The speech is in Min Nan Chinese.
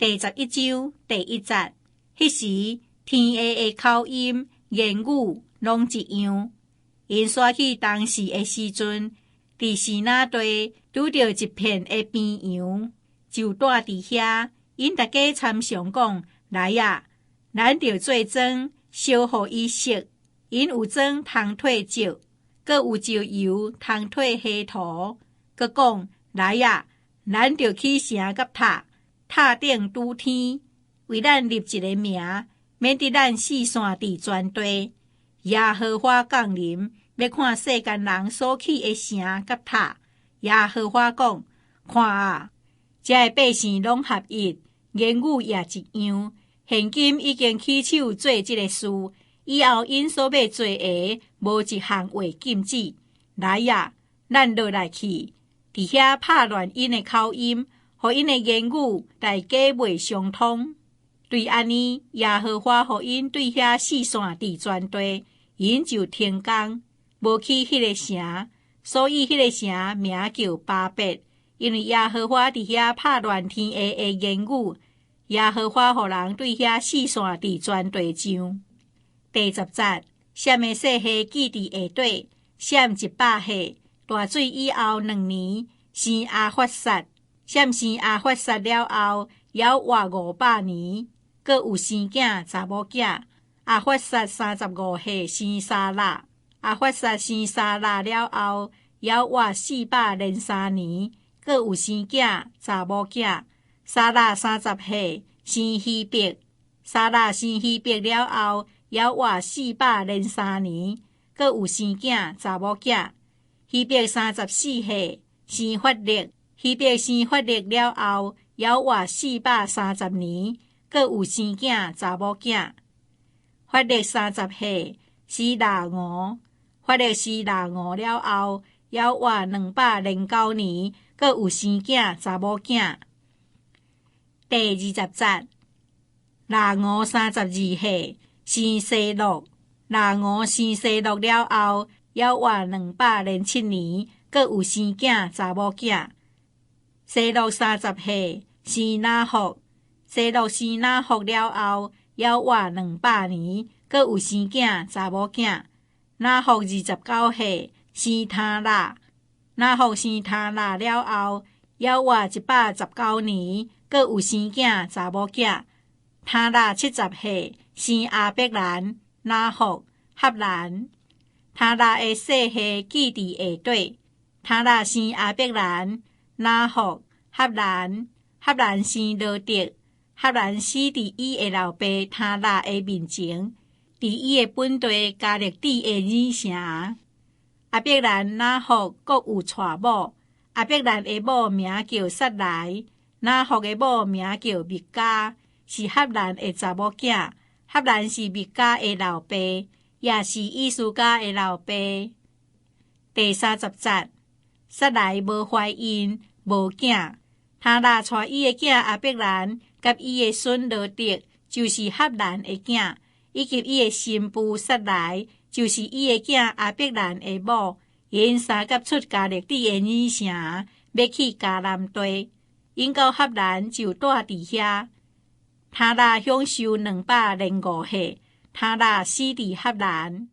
第11章第1節，彼時天下的口音、言語攏一樣。𪜶徙去東勢的時陣，佇示拿地拄著一片的綿羊，就蹛佇遐。𪜶逐家參詳講：來啊，咱著做莊，燒予伊熟。𪜶有莊通退石，閣有石油通退稀土。閣講：來啊，咱著起城佮塔，塔頂拄天，為咱立一个名，免得咱四散佇全地。耶和華降臨，欲看世間人所起的城佮塔。耶和華講：看啊，遮的百姓攏合一，言語也一樣。現今已經起手做這个事，以後𪜶所欲做的，無一項話禁止。來啊，咱落來去，佇遐拍亂𪜶的口音，予𪜶的言語大家袂相通。對按呢，耶和華予𪜶對遐四散佇全地，𪜶就停工，無起彼个城，所以彼个城名叫巴別，因為耶和華佇遐拍亂天下的言語。耶和華予人對遐四散佇全地上。第10節，閃的世系記佇下底，閃100歲，大水以後2年，生亞法薩。閃生亞法薩了後，猶活500年，閣有生囝查某囝。亞法薩35歲生沙臘，亞法薩生沙臘了後，猶活403年，閣有生囝查某囝。沙臘30歲生希伯，沙臘生希伯了後，猶活403年，閣有生囝查某囝。希伯34歲生法勒，希伯生法勒了後，猶活430年，閣有生囝查某囝。法勒30歲生拉吳，法勒生拉吳了後，猶活209年，閣有生囝查某囝。第20節，拉吳32歲生西錄，拉吳生西錄了後，猶活207年，閣有生囝查某囝。西錄30歲生拿霍，西錄生拿霍了後，猶活200年，閣有生囝查某囝。拿霍29歲生他拉，拿霍生他拉了後，猶活119年，閣有生囝查某囝。他拉70歲生亞伯蘭、拿霍、哈蘭。他拉的世系記佇下底。他拉生亞伯蘭、拿霍、哈蘭，哈蘭生羅得。哈蘭死佇伊的老爸他拉的面前，佇伊的本地迦勒底的珥城。亞伯蘭、拿霍各有娶某。亞伯蘭的某名叫撒萊，拿霍的某名叫密迦，是哈蘭的查某囝。哈蘭是密迦的老爸，也是伊斯迦的老爸。第30節，撒萊無懷孕，無囝。他拉帶伊的囝亞伯蘭，佮伊的孫羅得，就是哈蘭的囝，以及伊的新婦撒萊，就是伊的囝亞伯蘭的某，𪜶三佮出迦勒底的珥城，欲去迦南地。𪜶到哈蘭就蹛佇遐。他拉享壽205歲，他拉死佇哈蘭。